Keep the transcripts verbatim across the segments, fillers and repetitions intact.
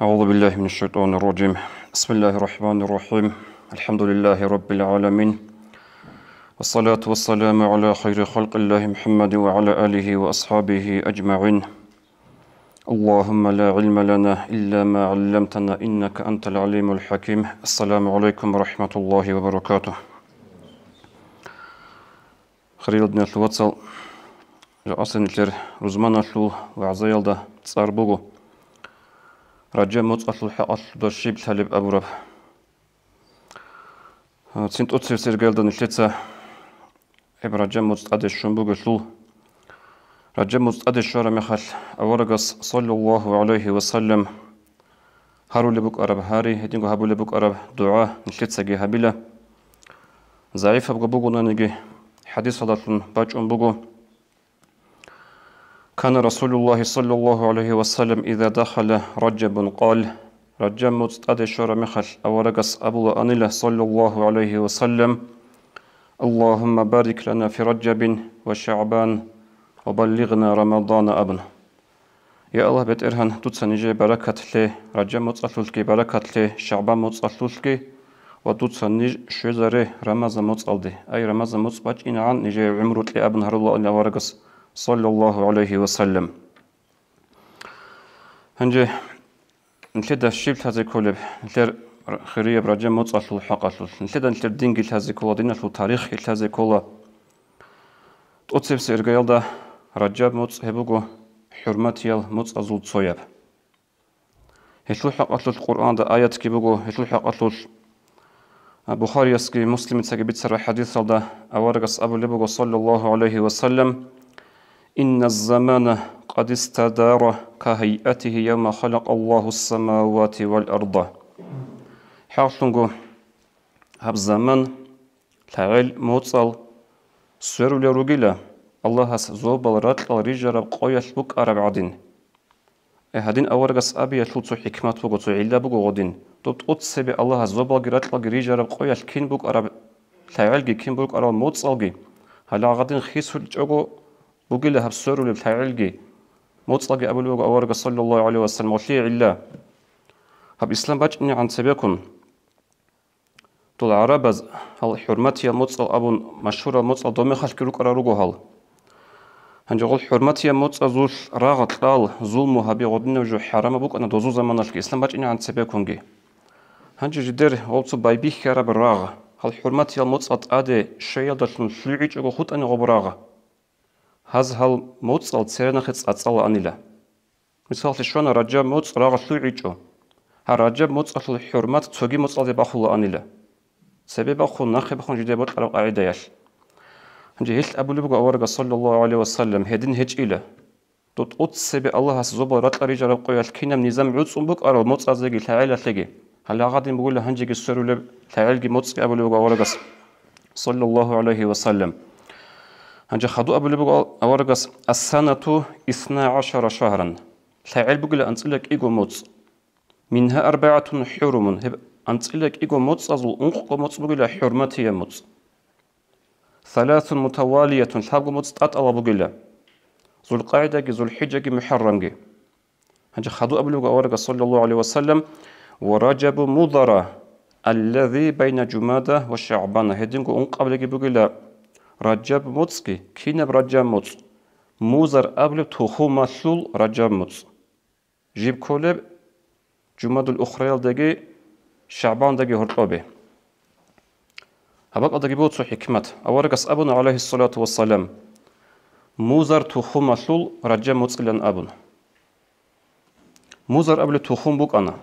أعوذ بالله من الشيطان الرجيم. بسم الله الرحمن الرحيم. الحمد لله رب العالمين. والصلاة والسلام على خير خلق الله محمد وعلى آله وأصحابه أجمعين. اللهم لا علم لنا إلا ما علمتنا إنك أنت العليم الحكيم. السلام عليكم ورحمة الله وبركاته. Хириял диналъул вацал, жакъасеб нилъер рузманалъул вагӀзаялда цӀар буго Ражаб моцӀалъул хӀакъалъулъ щиб лъалеб абураб. Цин тӀоцебесеб иргаялда нилъеца гьеб Ражаб моцӀ тӀаде щун бугелъул, Ражаб моцӀ тӀаде щвараб мехалъ аварагас, саллаллагьу гӀалайгьи ва саллам, гьарулеб букӀараб гьари, гьединго гьабулеб букӀараб дугӀа нилъецаги гьабила. ЗагӀипабго бугонаниги, хӀадисалдалъун бачӀун буго. Кана Расулуллагьи саллаллагьу гӀалайгьи ва саллам иза дахала Ражабун къал, Ражаб моцӀ тӀаде щвараб мехалъ аварагас абулаанила, саллаллагьу гӀалайгьи ва саллам: «Аллагьумма барик лана фи Ражабин ва ШагӀбан ва баллигъна Рамадана», — абун. Я Аллагь, БетӀергьан, дуца нижее баракат лъе, Ражаб моцӀалъулъги баракат лъе, ШагӀбан моцӀалъулъги, ва дуца ниж щвезаре Рамазан моцӀалде, ай, Рамазан моцӀ бачӀинегӀан нижее гӀумру кье абун гьарулаан аварагас, саллаллагьу гӀалайгьи ва саллам. Гьанже нилъеда щиб лъазе кколеб, нилъер хирияб Ражаб моцӀалъул хӀакъалъулъ? Нилъеда нилъер динги лъазе ккола, диналъул тарихги лъазе ккола. ТӀоцебесеб иргаялда Ражаб моцӀ гьеб буго хӀурматиял моцӀазул цояб. Гьелъул хӀакъалъулъ Къуръанда аятги буго, гьелъул хӀакъалъулъ Бухариясги Муслимицаги бицараб хӀадисалда аварагас абулеб буго, саллаллагьу гӀалайгьи ва саллам: «Инна замана къад истадара ка гьайатигьи явма халакъаллагьу ссамавати вал арда». ХӀакълъунго, гьаб заман, лъагӀел, моцӀал сверулел ругила, Аллагьас зобал ракьал рижараб къоялъ букӀараб гӀадин. Э, гьадин аварагас абиялъул цо хӀикмат буго, цо гӀилла буго гъодин. Доб тӀоцебе Аллагьас зобалги ракьалги рижараб къоялъ кин букӀараб лъагӀелги, кин букӀарал моцӀалги, гьалагъадин хисулчӀого бугила гьаб сверулеб лъагӀелги, моцӀалги абулеб буго аварагас, саллаллагьу гӀалайгьи ва саллам, гъолъие гӀилла. Гьаб ислам бачӀинегӀан цебеккун, дол гӀарабаз гьал хӀурматиял моцӀал абун машгьурал моцӀал доб мехалъги рукӀарал руго гьал. Гьанже гъол хӀурматиял моцӀазулъ рагъ кьал, зулму гьаби гъодинаб жо хӀарамаб букӀана дозул заманалъги ислам бачӀинегӀан цебеккунги. Гьанже жидер гъол цо байбихьараб рагъ, гьал хӀурматиял моцӀал тӀаде щвеялдалъун лъугӀичӀого хутӀани гъоб рагъ. Гьаз гьал моцӀал церенахъе цӀацӀалаанила. Мисаллъе щвана, Ражаб моцӀ рагъ лъугӀичӀо. Гьа, Ражаб моцӀалъул хӀурмат цоги моцӀалде бахулаанила. Цебе бахун, нахъе бахун жидее бокьараб къагӀидаялъ. Гьанже гьелъ абулеб буго аварагас, саллаллагьу гӀалайгьи ва саллам, гьедин гьечӀила. Доб тӀоцебе Аллагьас зобал ракьал рижараб къоялъ кинаб низам гӀуцӀун букӀарал моцӀазеги лъагӀелалъеги. Гьалагъадин бугила гьанжеги сверулеб лъагӀелги моцӀги абулеб буго аварагас, саллаллагьу гӀалайгьи ва саллам. Гьанже хадуб абулеб буго аварагас: «Ас-санату исна гӀашара шагьран». ЛъагӀел бугила анцӀила кӀиго моцӀ. «Мингьа арбагӀатун хӀурумун», гьеб анцӀила кӀиго моцӀазул ункъго моцӀ бугила хӀурматияб моцӀ. «Саласун мутавалиятун», лъабго моцӀ тӀатӀала бугила. ЗулкъагӀидаги, ЗулхӀиджаги, МухӀаррамги. Гьанже хадуб абулеб буго аварагас, саллаллагьу гӀалайгьи ва саллам: «Ва Ражабу мудара, аллази байна Жумада ва ШагӀбана». Гьединго ункъабилеги бугила Ражаб моцӀги, кинаб Ражаб моцӀ? Музар абулеб тухумалъул Ражаб моцӀ. Жиб кколеб Жумадул Ухраялдаги ШагӀбандаги гьоркьобе. Гьаб бакӀалдаги буго цо хӀикмат. Аварагас абуна, гӀалайгьиссалату вассалам, музар тухумалъул Ражаб моцӀилан абун. Музар абулеб тухум букӀана.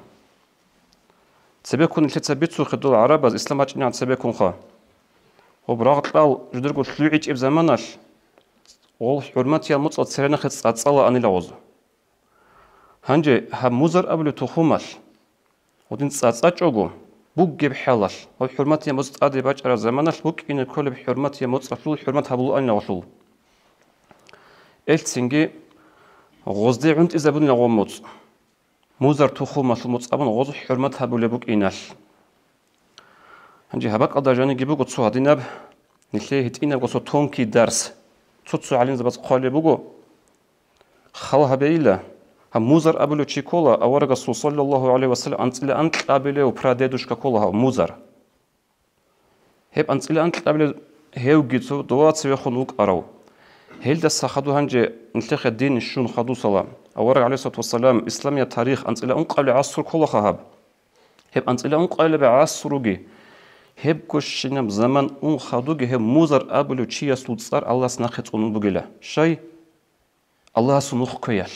Цебеккун нилъеца бицухъе дол гӀарабаз ислам бачӀинегӀан цебеккунха. Гъоб рагъ кьал жидерго лъугӀичӀеб заманалъ гъол хӀурматиял моцӀал церенахъе цӀацӀалаанила гъоз. Гьанже гьаб музар абулеб тухумалъ гъодин цӀацӀачӀого бугеб хӀалалъ, гьаб хӀурматияб моцӀ тӀаде бачӀараб заманалъ букӀине кколеб хӀурматияб моцӀалъул хӀурмат гьабулаанила гъолъул. Элцинги гъозде гӀунтӀизабунила гъо моцӀ. Музар тухумалъул моцӀ абун гъоз хӀурмат гьабулеб букӀиналъ. Гьанже гьаб бакӀалда жаниги буго цо гьадинаб, нилъее гьитӀинабго цо тонкий дарс. Цо-цо гӀалимзабаз хъвалеб буго, хал гьабейила, Музар абулев чи ккола, аварагасул саллаллагьу гӀалайгьи ва саллам анцӀила анкьабилев прадедушка ккола гьав Музар. Гьеб анцӀила анкьабилев гьевги цо дова цевехун вукӀарав. Гьелдаса хадур гьанже нилъехъе дин щун хадусала. Авараг гӀалайгьиссалату вассалам, исламияб тарих анцӀила ункъабилеб гӀасур кколаха гьаб. Гьеб анцӀила ункъабилеб гӀасур руги, гьебго щинаб заман ун хадуги гьев Музар абулев чиясул цӀар Аллагьас нахъе цӀунун бугила. Щай? Аллагьасул нух кквеялъ.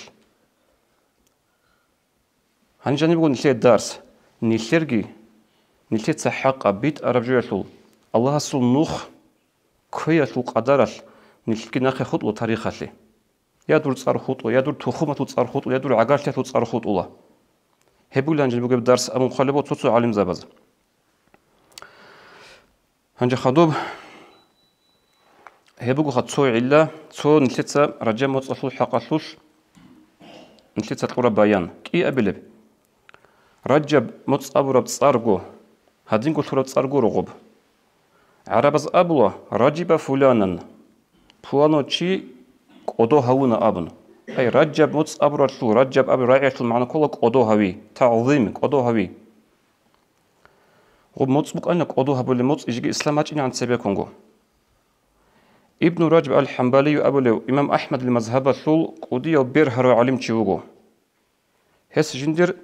Гьанже жаниб буго нилъее дарс. Нилъерги, нилъеца хӀакъаб битӀараб жоялъул, Аллагьасул нух кквеялъул къадаралъ нилъги нахъе хутӀула тарихалъе. Я дур цӀар хутӀула, я дур тухумалъул цӀар хутӀула, я дур гӀагарлъиялъул цӀар хутӀула. Гьеб бугилан жаниб бугеб дарс абун хъвалеб цо-цо гӀалимзабаз. Гьанже хадуб, гьеб бугоха цо гӀилла, цо нилъеца Ражаб моцӀалъул хӀакъалъулъ нилъеца кьураб баян. КӀиабилеб, Ражаб моцӀ абураб цӀарго, гьадинго лъураб цӀар гуро гъоб. ГӀарабаз абула: «Ражиба фуланан», пуланав чи кӀодо гьавуна абун. Ай, Ражаб моцӀ абуралъул, Ражаб абу рагӀиялъул магӀна ккола кӀодо гьави, тагӀзим, кӀодо гьави. Гъуб моцӀ букӀана кӀодо гьабулеб моцӀ, жеги ислам бачӀинегӀан цебеккунго. Ибну Ражаб ал-ХӀамбалию абулев имам АхӀмадил мазгьабалъул кӀудияв бергьарав гӀалимчи вуго. Гьес жиндир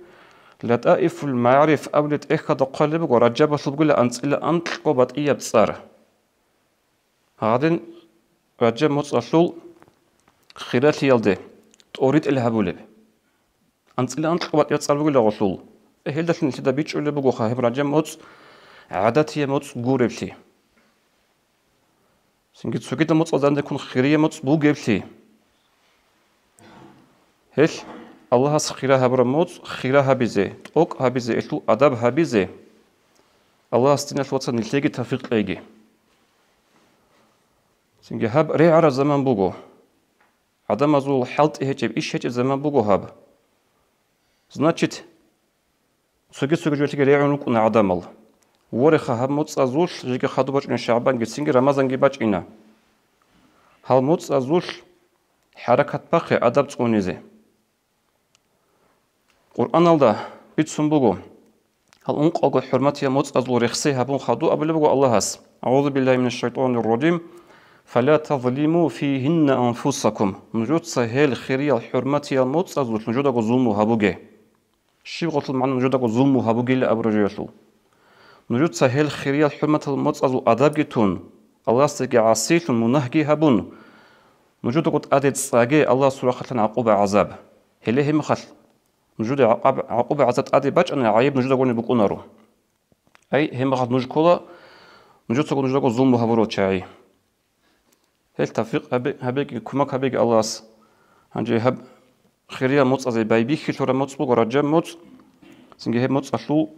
Латаифул МагӀариф абулеб тӀехьалда хъвалеб буго Ражабалъул бугила анцӀила анкьго батӀияб цӀар. Гьадин Ражаб моцӀалъул хиралъиялде тӀоритӀел гьабулеб. АнцӀила анкьго батӀияб цӀар бугила гъолъул. Э, гьелдалъун нилъеда бичӀчӀулеб бугоха гьеб Ражаб моцӀ гӀадатияб моцӀ гуреблъи. Цинги цогидал моцӀазда дандеккун хирияб моцӀ бугеблъи. Гьелъ Аллагьас хира гьабураб моцӀ хира гьабизе, тӀокӀ гьабизе, гьелъул адаб гьабизе Аллагьас, диналъул вацал, нилъееги тавфикъ кьеги. Цинги гьаб регӀараб заман буго. ГӀадамазул хӀалтӀи гьечӀеб, иш гьечӀеб заман буго гьаб. Значит, цоги-цоги жоялъеги регӀун рукӀуна гӀадамал. Вореха, гьаб моцӀазулъ жеги хадуб бачӀуна ШагӀбанги, цинги Рамазанги бачӀина. Гьал моцӀазулъ хӀаракат бахъе адаб цӀунизе. Къуръаналда бицун буго, гьал ункъого хӀурматиял моцӀазул рехсей гьабун хадуб абулеб буго Аллагьас: «АгӀузу биллагьи минаш шайтӀанир ражим. Фала тазлиму фигьинна анфусакум». Нужеца гьел хириял хӀурматиял моцӀазулъ нужедаго зулму гьабуге. Щиб гъолъул магӀна нужедаго зулму гьабугила абураб жоялъул? Нужеца гьел хириял хӀурматал моцӀазул адабги тун, Аллагьасдаги гӀасилъун, мунагьги гьабун, нужедаго тӀаде цӀаге Аллагьасул рахъалъан гӀакъуба-гӀазаб. Гьеле гьебмехалъ нужеда гӀакъаб-, гӀакъуба-гӀазаб тӀаде бачӀани, гӀайиб нужедагони букӀунаро. Ай, гьебмехалъ нуж ккола нужецаго нужедаго зулму гьабурал чагӀи. Гьел тавфикъ гьабе-, гьабеги, кумек гьабеги Аллагьас. Гьанже гьаб хириял моцӀазе байбихьи лъураб моцӀ буго Ражаб моцӀ. Цинги гьеб моцӀалъул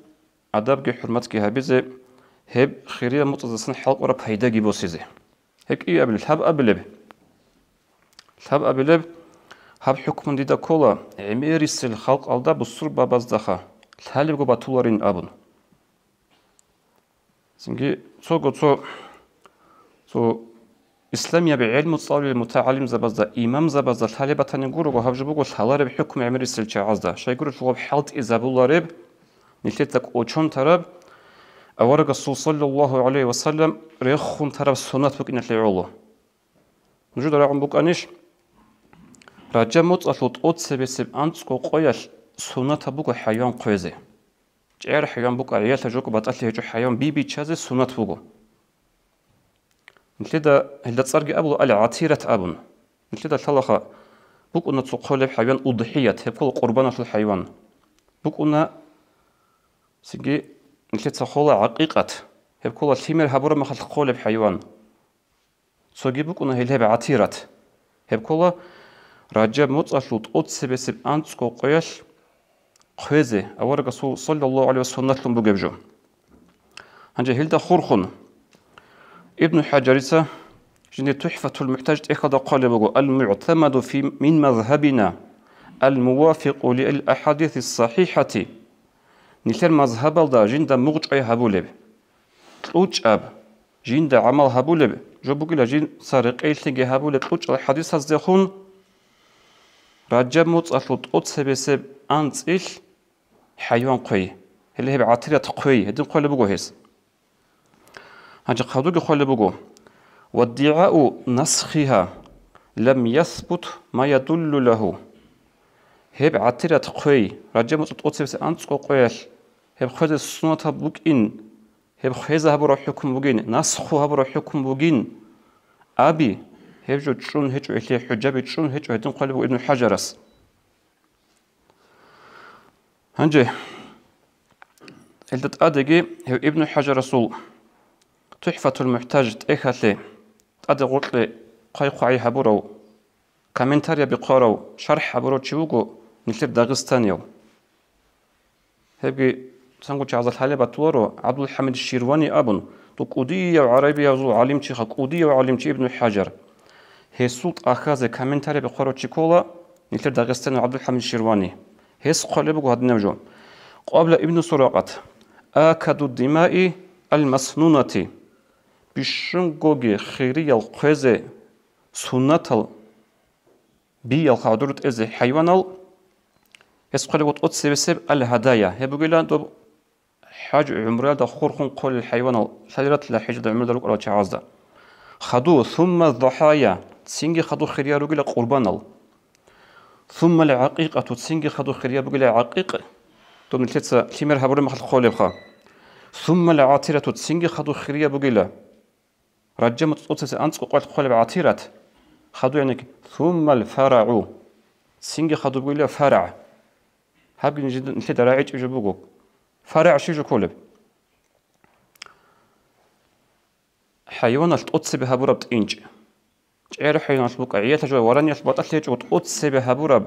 адабги хӀурматги гьабизе, гьеб хириял моцӀаздасан хӀалкӀвараб пайдаги босизе. Гьеб кӀиабилеб, лъабабилеб. Лъабабилеб, гьаб хӀукму дида ккола, гӀемерисел халкъалда, бусурбабаздаха лъалебго батуларин абун. Цинги цого цо, цо исламияб гӀелму цӀалулел мутагӀалимзабазда, имамзабазда лъалеб батани гурого, гьаб жо буго лъалареб хӀукму гӀемерисел чагӀазда, щайгурелъул гьаб хӀалтӀизабулареб, нилъеца кӀочон тараб, аварагасул саллаллагьу гӀалайгьи ва саллам рехун тараб суннат букӀиналъе гӀоло. Нужеда рагӀун букӀанищ, Ражаб моцӀалъул тӀоцебесеб анцӀго къоялъ суннатаб буго хӀайван хъвезе. ЧӀегӀер хӀайван букӀа, гӀиялъа жого батӀалъи гьечӀо хӀайван би-, биччазе суннат буго. Нилъеда гьелда цӀарги абула ал-гӀатират абун. Нилъеда лъалаха букӀуна цо хъолеб хӀайван удхӀият, гьеб ккола къурбаналъул хӀайван. БукӀуна цинги нилъеца хола гӀакъикъат, гьеб ккола лъимер гьабураб мехалъ хъолеб хӀайван. Цоги букӀуна гьел гьеб гӀатират. Гьеб ккола Ражаб моцӀалъул тӀоцебесеб анцӀго къоялъ хъвезе, аварагасул саллаллагьу гӀалайгьи ва саллам суннатлъун бугеб жо. Гьанже гьелда хурхун, Ибну ХӀажарица жиндир ТухӀфатул МухӀтаж тӀехьалда хъвалеб буго: «Ал-мугӀтамаду фи, мин мазгьабина, ал-мувафикъу лил ахӀадиси сахӀихӀати». Нилъер мазгьабалда жинда мугъчӀвай гьабулеб, кьучӀаб, жинда гӀамал гьабулеб жо бугила, жинца рекъейлъиги гьабулеб кьучӀал хӀадисаздехун, Ражаб муцӀалъул тӀоцебесеб анцӀил хӀайван хъвей, гьеле гьеб гӀатират хъвей, гьедин хъвалеб буго гьес. Гьанже хадуги хъвалеб буго: «Ваддигьау насхиха лам ясбут ма ядуллу лагьу». Гьеб гӀатират хъвей, Ражаб муцӀ тӀоцебесеб анцӀго къоялъ гьеб хъвезе суннатаб букӀин, гьеб хвезе гьабураб хӀукму бугин, насху гьабураб хӀукму бугин аби, гьеб жо чӀун гьечӀо, гьелъие хӀужаби чӀун гьечӀо, гьедин хъвалеб буго Ибну ХӀажарас. Гьанже, гьелда тӀадеги гьев Ибну ХӀажарасул ТухӀфатул МухӀтаж тӀехьалъе тӀаде гъоркье хъвай-хъвагӀи гьабурав, комментарияби хъварав, шархӀ гьабурав чи вуго нилъер дагъистанияв. Гьебги цанго чагӀазда лъалеб батуларо, ГӀабдулхӀамид Ширвани абун, дов кӀудияв гӀарабиязул гӀалимчиха, кӀудияв гӀалимчи Ибну ХӀажар. Гьесул тӀахьазе комментарияби хъварав чи ккола, нилъер дагъистанияв ГӀабдулхӀамид Ширвани. Гьес хъвалеб буго гьадинаб жо: «Къабла Ибну Суракъат, акаду димаи ал-маснунати». Бищунгоги хириял хъвезе суннатал биялха гӀодор тӀезе хӀайванал, гьес хъвалеб буго тӀоцебесеб ал-гьадая, гьеб бугила доб хӀаж-гӀумраялда хурхун хъолел хӀайванал, лъаларатила хӀежалда гӀумраялда рукӀарал чагӀазда. Хаду, сумма ззахӀая, цинги хаду хириял ругила къурбанал. Сумма ал-гӀакъикъату, цинги хаду хириял бугила гӀакъикъ, доб нилъеца лъимер гьабураб мехалъ хъолебха. Сумма ал-гӀатирату, цинги хаду хириял бугила. Ражаб муцӀ тӀоцебесеб анцӀго къоялъ хъолеб гӀатират, хаду, яни, суммал фарагӀу, цинги хаду бугила фарагӀ. Гьабги нижеда, нилъеда рагӀичӀеб жо буго. ФарагӀ щиб жо кколеб? ХӀайваналъ тӀоцебе гьабураб тӀинчӀ. ЧӀер хӀайваналъ букӀа, гӀиялъа жо вараниялъ батӀалъи гьечӀого тӀоцебе гьабураб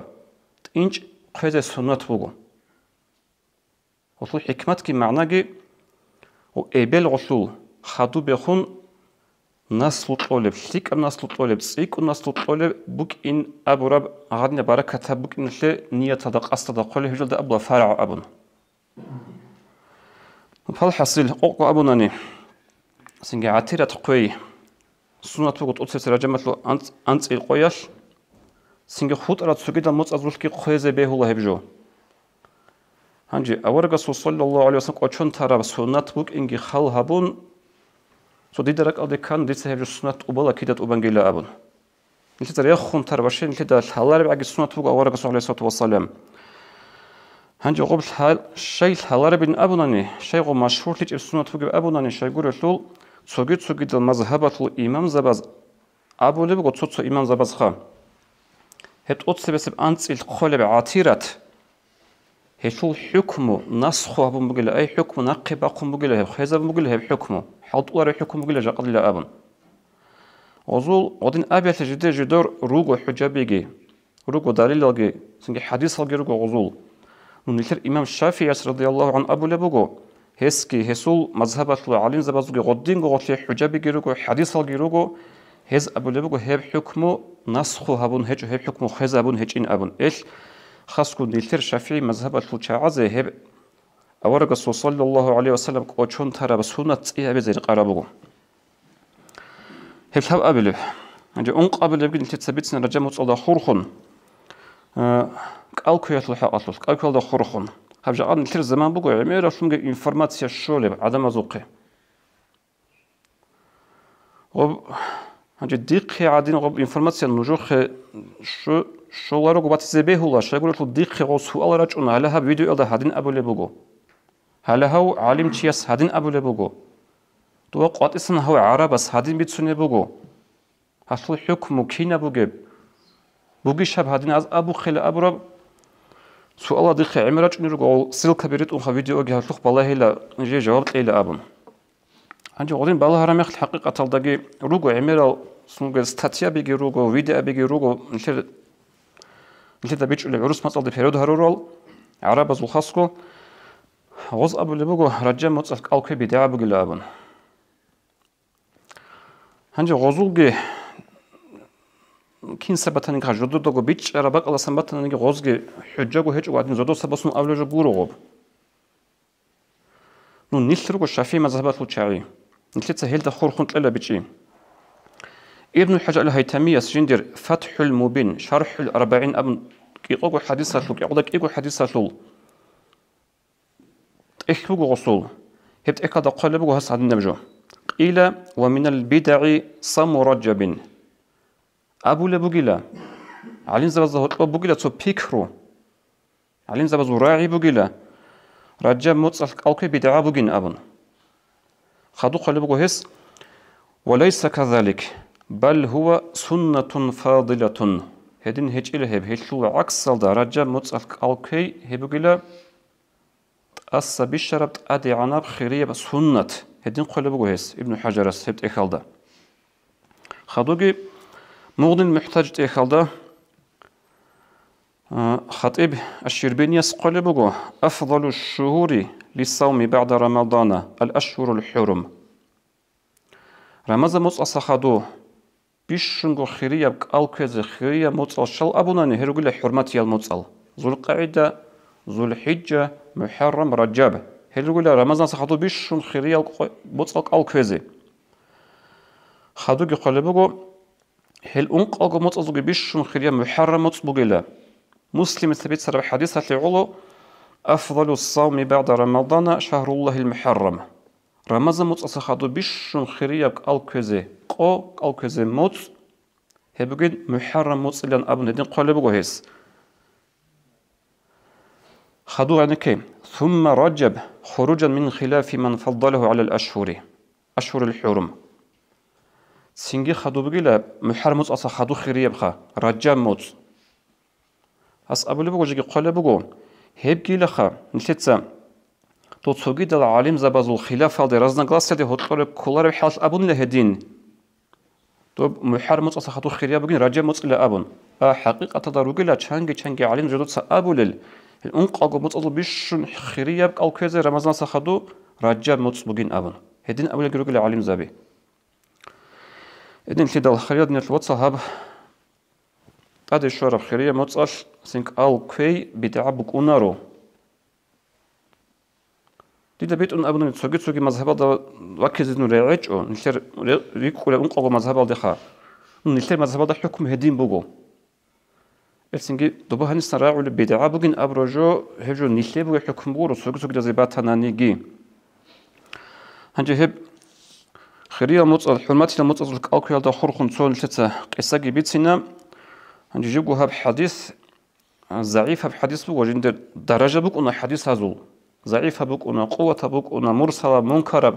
тӀинчӀ хъвезе суннат буго. Гъолъул хӀикматги магӀнаги: эбел гъолъул хадубехун наслу кьолеб, лъикӀаб наслу кьолеб, цӀикӀкӀун наслу кьолеб букӀин абураб, гьадинаб баракатаб букӀиналъе нияталда, къасдалда хъолеб, гьеб жоялда абула фарагӀ абун. Палхасил, къокъго абунани, цинги гӀатират хъвей суннат буго тӀоцебесеб Ражабалъул анцӀ-, анцӀил къоялъ, цинги хутӀарал цогидал муцӀазулъги хъвезе бегьула гьеб жо. Гьанже аварагасул саллаллагьу гӀалайгьи вассалам кӀочон тараб суннат букӀинги хал гьабун, цо дида ракӀалде ккан, дица гьеб жо суннат тӀубала кида тӀубангила абун. Нилъеца рехун тараб ва щай нилъеда лъалареб гӀаги суннат буго аварагасул гӀалайгьиссалату вассалам. Гьанже гъоб лъа-, щай лъаларебин абунани, щай гъоб машгьурлъичӀеб суннат бугеб абунани, щайгурелъул цоги-цогидал мазгьабалъул имамзабаз абулеб буго, цо-цо имамзабазха. Гьеб тӀоцебесеб анцӀил хъолеб гӀатират, гьелъул хӀукму насху гьабун бугила, ай хӀукму нахъе бахъун бугила, гьеб хвезабун бугила, гьеб хӀукму, хӀалтӀулареб хӀукму бугила жакъадила абун. Гъозул гъодин абиялъе жиде-жидер руго хӀужабиги, руго далилалги, цинги хӀадисалги руго гъозул. Ну, нилъер имам ШафигӀияс радияллагьу гӀанхӀу абулеб буго, гьесги, гьесул мазгьабалъул гӀалимзабазулги гъодинго гъолъе хӀужабиги руго, хӀадисалги руго, гьез абулеб буго, гьеб хӀукму насху гьабун гьечӀо, гьеб хӀукму хвезабун гьечӀин абун. Эл, хасго нилъер ШафигӀи мазгьабалъул чагӀазе гьеб аварагасул саллаллагьу гӀалайгьи вассалам кӀочон тараб суннат цӀи гьабизе рекъараб буго. Гьеб лъабабилеб. Гьанже ункъабилебги нилъеца бицина Ражаб муцӀалда хурхун, э, кӀал кквеялъул хӀакъалъулъ, кӀал кквеялда хурхун. Гьаб жакъа нилъер заман буго, гӀемералъунги информация щолеб гӀадамазухъе. Гъоб, гьанже дихъе гӀадин гъоб информация нужухъе що-, щоларого батизе бегьула, щайгурелъул дихъе гъов суал рачӀуна, гьале гьаб видеоялда гьадин абулеб буго. Гьале гьав гӀалимчияс гьадин абулеб буго. Дова къватӀисан гьав гӀарабас гьадин бицунеб буго. Гьалъул хӀукму кинаб бугеб? Бугищ гьаб гьадин аз абухъила абураб? Суалал дихъе гӀемер рачӀунел руго, ссылкаби ритӀунха видеоги гьалъухъ балагьила, жие жаваб кьейила абун. Гьанже гъодин балагьараб мехалъ хӀакъикъаталдаги руго гӀемерал, сунго статьябиги руго, видеобиги руго, нилъер, нилъеда бичӀчӀулеб гӀурус мацӀалде перевод гьарурал гӀарабазул хасго. Гъоз абулеб буго, Ражаб муцӀалъ кӀал кквей бидгӀа бугила абун. Гьанже гъозулги кинса батаниги, жододаго бичӀчӀараб бакӀалдасан батаниги, гъозги хӀужаго гьечӀого гӀадин зодоса босун абулеб жо гуро гъоб. Ну, нилъ руго ШафигӀи мазгьабалъул чагӀи. Нилъеца гьелда хурхун кьела бичӀчӀи. Ибну ХӀажар ал-ХӀайтамияс жиндир ФатхӀул Мубин, ШархӀул АрбагӀин абун кӀикъого хӀадисалъул, кӀикъода кӀиго хӀадисалъул тӀехь буго гъосул. Гьеб тӀехьалда хъвалеб буго гьас гьадинаб жо: «Къила ва минал бидагӀи саму Раджабин». Абулеб бугила, гӀалимзабазда гьоркьоб бугила цо пикру, гӀалимзабазул рагӀи бугила, Раджаб моцӀалъ кӀал кквей бидгӀа бугин абун. Хадуб хъвалеб буго гьес: «Ва лайса казалик, бал гьува суннатун фадилатун». Гьедин гьечӀила гьеб, гьелъул гӀаксалда Раджаб моцӀалъ кӀал кквей гьеб бугила тӀаса бищараб тӀадегӀанаб хирияб суннат. Гьедин хъвалеб буго гьес, Ибну ХӀажарас, гьеб тӀехьалда. Хадуги Мугънил МухӀтаж тӀехьалда, а, хатӀиб Аш-Ширбинияс хъвалеб буго: «Афдалу шугьури лиссавми багӀда Рамадана ал-ашгьурул хӀурум». Рамазан моцӀалъа хадуб бищунго хирияб кӀал кквезе хирияб моцӀал щал абунани, гьел ругила хӀурматиял моцӀал: ЗулкъагӀида, ЗулхӀиджа, МухӀаррам, Раджаб. Гьел ругила Рамазанаса хадуб бищун хирияб къо-, моцӀал кӀал кквезе. Хадуги хъвалеб буго, гьел ункъалго моцӀазулги бищун хирияб МухӀаррам моцӀ бугила. Муслимица бицараб хӀадисалъе гӀоло: «Афдалу ссавми багӀда Рамадана шагьруллагьил мухӀаррам». Рамазан моцӀалъа хадуб бищун хирияб кӀал кквезе къо, кӀал кквезе моцӀ, гьеб бугин МухӀаррам моцӀилан абун гьедин хъвалеб буго гьес. Хадуб гьанекке: «Сумма Раджаб, хуруджан мин хилафи ман фаддалагьу гӀалал ашгьури, ашгьурил хӀурум». Цинги хадуб бугила МухӀаррам моцӀалъа хадуб хириябха, Раджаб моцӀ. Гьас абулеб буго, жеги хъвалеб буго, гьебгилаха нилъеца дол цогидал гӀалимзабазул хилафалде, разногласиялде гьоркьоре кколареб хӀалалъ абунила гьедин. Доб МухӀаррам моцӀалъа хадуб хирияб бугин Раджаб моцӀила абун. А хӀакъикъаталда ругила чанги-чанги гӀалимзабаца абулел, гьел ункъалго моцӀазул бищун хирияб кӀал кквезе Рамазанаса хадуб Раджаб моцӀ бугин абун. Гьедин абулелги ругила гӀалимзаби. Гьединлъидал, хириял диналъул вацал, гьаб тӀаде щвараб хирияб моцӀалъ цин кӀал кквей бидгӀа букӀунаро. Дида битӀун абуни, цоги-цоги мазгьабалда ваккизе дун регӀечӀо, нилъер ре-, рикӀкӀунеб ункъого мазгьабалдеха. Ну, нилъер мазгьабалда хӀукму гьедин буго. Гьелцинги доба гьанисан рагӀулеб бидгӀа бугин абураб жо, гьеб жо нилъее бугеб хӀукму гуро, цоги-цогидазе батананиги. Гьанже гьеб хириял моцӀал, хӀурматиял моцӀазул кӀал кквеялда хурхун цо нилъеца къисаги бицина. Гьанже жибго гьаб хӀадис, а, загӀипаб хӀадис буго, жиндир даража букӀуна хӀадисазул. ЗагӀипаб букӀуна, къуватаб букӀуна, мурсалаб, мункараб.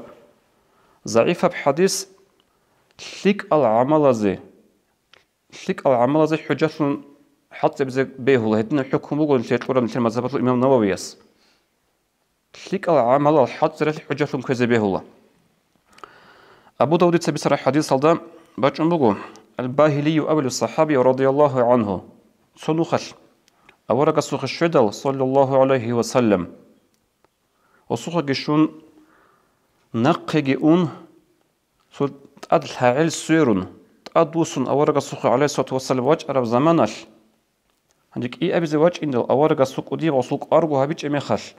ЗагӀипаб хӀадис лъикӀал гӀамалазе, лъикӀал гӀамалазе хӀужалъун хӀалтӀизабизе бегьула, гьединаб хӀукму буго нилъее кьураб нилъер мазгьабалъул имам Нававияс. ЛъикӀал гӀамалал хӀалтӀизаралъе хӀужалъун кквезе бегьула. Абу Давудица бицараб хӀадисалда бачӀун буго, Ал-Багьилию абулев сахаби радияллагьу гӀангьу, цо нухалъ аварагасухъе щведал, саллаллагьу гӀалайгьи ва саллам, гъосухъеги щун, нахъеги ун, цо тӀад лъагӀел сверун, тӀадвуссун аварагасухъе, гӀалайгьиссалату вассалам, вачӀараб заманалъ, гьанже кӀиабизе вачӀиндал аварагасул кӀудияб гъосул кӀварго гьабичӀеб мехалъ,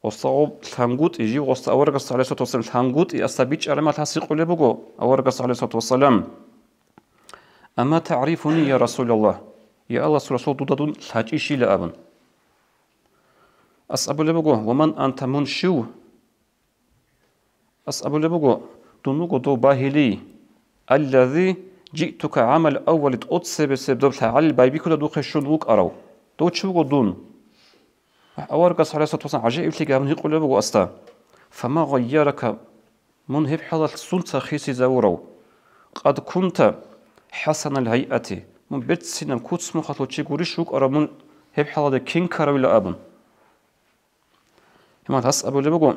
гъосда гъоб лъангутӀи, жив гъосда аварагасда, гӀалайгьиссалату вассалам, лъангутӀи, асда бичӀчӀараб мехалъ гьас гьикъулеб буго аварагасда, гӀалайгьиссалату вассалам: «Ама тагӀрифуни, я Расулаллагь? Я Аллагьасул Расул, дуда дун лъачӀищила?» – абун. Ас абулеб буго: «Ва ман анта, мун щив?» Ас абулеб буго: «Дун вуго дов Багьилий, аллази жиътука гӀамал аввали, тӀоцебесеб доб лъагӀалил байбихьуда духъе щун вукӀарав. Дов чи вуго дун?» Аварагас, гӀалайгьиссалату вассалам, гӀажаиблъиги гьабун гьикъулеб буго асда: «Фама гъайярака, мун гьеб хӀалалъ сунца хисизавурав? Къад кунта хӀасанал гьайъати, мун берцинаб куц-мухъалъул чи гурищ вукӀарав мун гьеб хӀалалде кин ккаравила?» – абун. Гьебмехалъ гьас абулеб буго: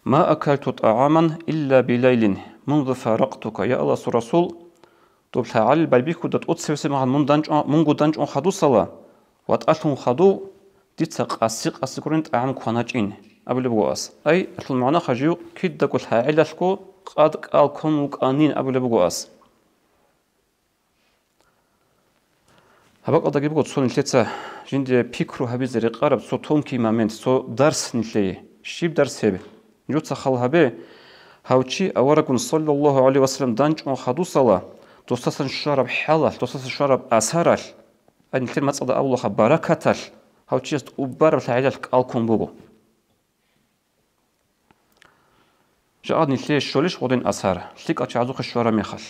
«Ма акалту тӀагӀаман илла билайлин мунзу фаракътука, я Аллагьасул Расул, доб лъагӀалил байбихьуда тӀоцебесеб мехалъ мун данчӀун, мунго данчӀун хадусала, ватӀалъун хадув, дица къаси-къаси гурин тӀагӀам кваначӀин», – абулеб буго ас. Ай, гьелъул магӀнаха жив кидаго лъагӀалилъго къад кӀал ккун вукӀанин абулеб буго ас. Гьаб бакӀалдаги буго цо нилъеца жинде пикру гьабизе рекъараб цо тонкий момент, цо дарс нилъее. Щиб дарс гьеб? Нужеца хал гьабе, гьав чи аварагун, саллаллагьу гӀалайгьи ва саллам, данчӀун хадусала, досдасан щвараб хӀалалъ, досдасан щвараб асаралъ, Ай, нилъер мацӀалда абулаха, баракаталъ гьав чияс тӀубараб лъагӀелалъ кӀал ккун буго. Жакъа нилъее щолищ гъодин асар, лъикӀал чагӀазухъе щвараб мехалъ?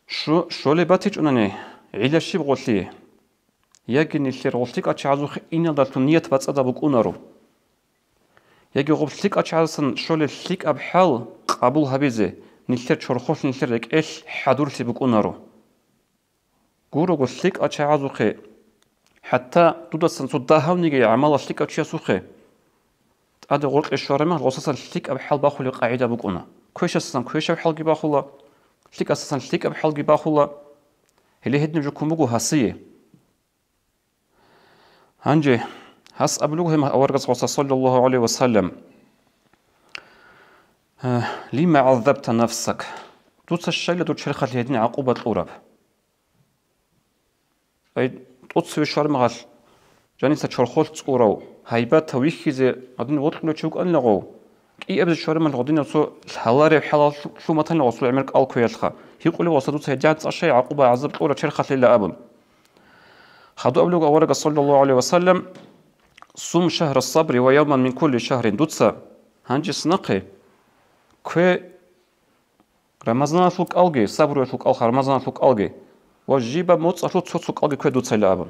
Щу-, щолеб батичӀунани, гӀилла щиб гъолъие? Яги нилъер гъолъикӀал чагӀазухъе иналдалъун ният бацӀцӀадаб букӀунаро. Яги гъоб лъикӀал чагӀаздасан щолеб лъикӀаб хӀал къабул гьабизе нилъер чорхолъ, нилъер рекӀелъ хӀадурлъи букӀунаро. Гурого лъикӀал чагӀазухъе, хӀатта дудасан цо дагьавниги гӀамалал лъикӀав чиясухъе тӀаде гъоркье щвараб мехалъ, гъосасан лъикӀаб хӀал бахулеб къагӀида букӀуна. Квешасасан квешаб хӀалги бахула, лъикӀасасан лъикӀаб хӀалги бахула. Гьеле гьединаб жо ккун буго гьасие. Гьанже гьас абулеб гьеб аварагас гъоса, саллаллагьу гӀалайгьи ва саллам: «Э, лима гӀаззабта нафсак?» Дуца щайила дур черхалъе гьедин гӀакъуба кьураб? Ай, тӀоцеве щвараб мехалъ, жаниса чорхолъ цӀурав, гьайбатав вихьизе гьадин вокьулев чи вукӀанила гъов, кӀиабизе щвараб мехалъ гъодинав цо лъалареб хӀалалъ лъуматанила гъосул гӀемер кӀал кквеялъха, гьикъулев гъоса дуца гьедигӀан цӀа щай гӀакъуба гӀазаб кьура черхалъила абун. Хадуб абулеб аварагас, саллаллагьу гӀалайгьи ва саллам: «Сум шагьра сабри ва явман мин кулли шагьрин», дуца гьанже нахъе кве Рамазаналъул кӀалги, сабруялъул кӀалха Рамазаналъул кӀалги, ва жибаб моцӀалъул цо-цо кӀалги кве дуцайилан абун.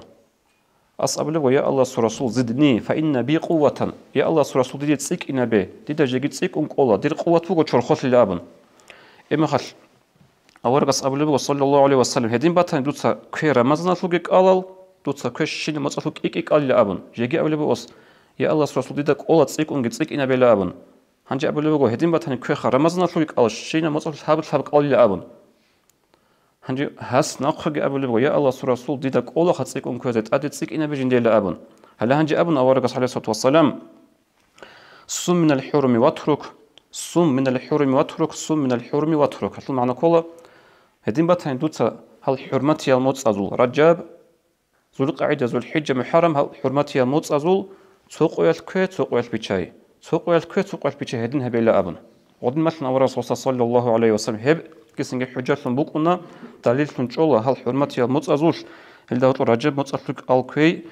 Ас абулеб: «Ва я Аллагьасул Расул, зидни, фа инна би къувватан». Я Аллагьасул Расул, диде цӀикӀкӀинабе, дида жеги цӀикӀкӀун кӀола, дир къуват буго чорхолъила абун. Гьеб мехалъ аварагас абулеб буго, саллаллагьу гӀалайгьи ва саллам: «Гьедин батани дуца кве Рамазаналъулги кӀалал, дуца кве щинаб моцӀалъул кӀикӀкӀи кӀалила абун». Жеги абулеб буго: «Я Аллагьасул Расул, дида кӀола цӀикӀкӀунги цӀикӀкӀинабила», абун. Гьанже абулеб буго: «Гьедин батани квеха Рамазаналъулги кӀала, щинаб моцӀалъул гьаб-, гьаб кӀалила», абун. Гьанже гьас нахъеги абулеб буго: «Я Аллагьасул Расул, дида кӀолаха цӀикӀкӀун квезе, тӀаде цӀикӀкӀинабе жиндейила», абун. Гьале гьанже абун аварагас, гӀалайгьиссалату вассалам: «Сум минал хӀуруми ватрукь, сум минал хӀуруми ватрукь, сум минал хӀуруми ватрукь». Гьелъул магӀна ккола: гьедин батани дуца гьал хӀурматиял моцӀазул, Ражаб, ЗулкъагӀида, ЗулхӀижа, МухӀаррам, гьал хӀурматиял моцӀазул цо къоялъ кве, цо къоялъ биччай, цо къоялъ кве, цо къоялъ биччай гьедин гьабейила абун. Гъодин малъун аварагас, саллаллагьу гӀалайгьи ва саллам, гьеб кисинги хӀужжатлъун букӀуна, далиллъун чӀола гьал хӀурматиял моцӀазулъ, гьелда гьоркьор Ражаб моцӀалъул кӀал кквей.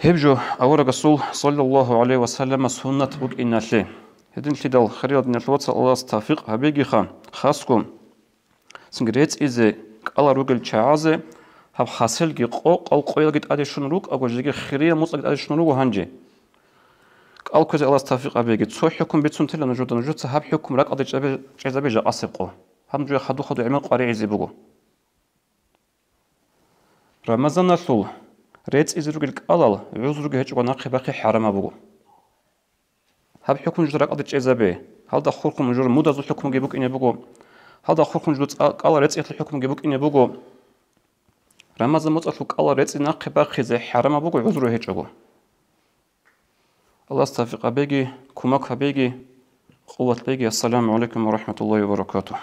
Гьеб жо аварагасул, саллаллагьу гӀалайгьи ва саллама, суннат букӀиналъе. Гьединлъидал, хириял диналъул вацал, Аллагьас тавфикъ гьабегиха, хасго цинги рецӀизе кӀалал ругел чагӀазе гьаб хаселги къокъал къоялги тӀаде щун рукӀаго, жеги хириял моцӀалги тӀаде щун руго гьанже. КӀал кквезе Аллагьас тавфикъ гьабеги. Цо хӀукму бицун тела нужеда, нужеца гьаб хӀукму ракӀалде чӀезабе-, чӀезабе жакъасеб къо. Гьаб нужее хадур-хадур гӀемер къваригӀизе буго. Рамазаналъул рецӀизе ругел кӀалал гӀузруги гьечӀого нахъе бахъи хӀарамаб буго. Гьаб хӀукму нужеда ракӀалде чӀезабе. Гьалда хурхун нужер мудазул хӀукмуги букӀине буго. Гьалда хурхун нужер цӀа-, кӀалал рецӀиялъул хӀукмуги букӀине буго. Рамазан моцӀалъул кӀалал рецӀи нахъе бахъизе хӀарамаб буго гӀузру гьечӀого. Аллагьас тавфикъ гьабеги, кумек гьабеги, къуват кьеги. Ассаламу гӀалайкум ва рахӀматуллагьи ва баракатугь.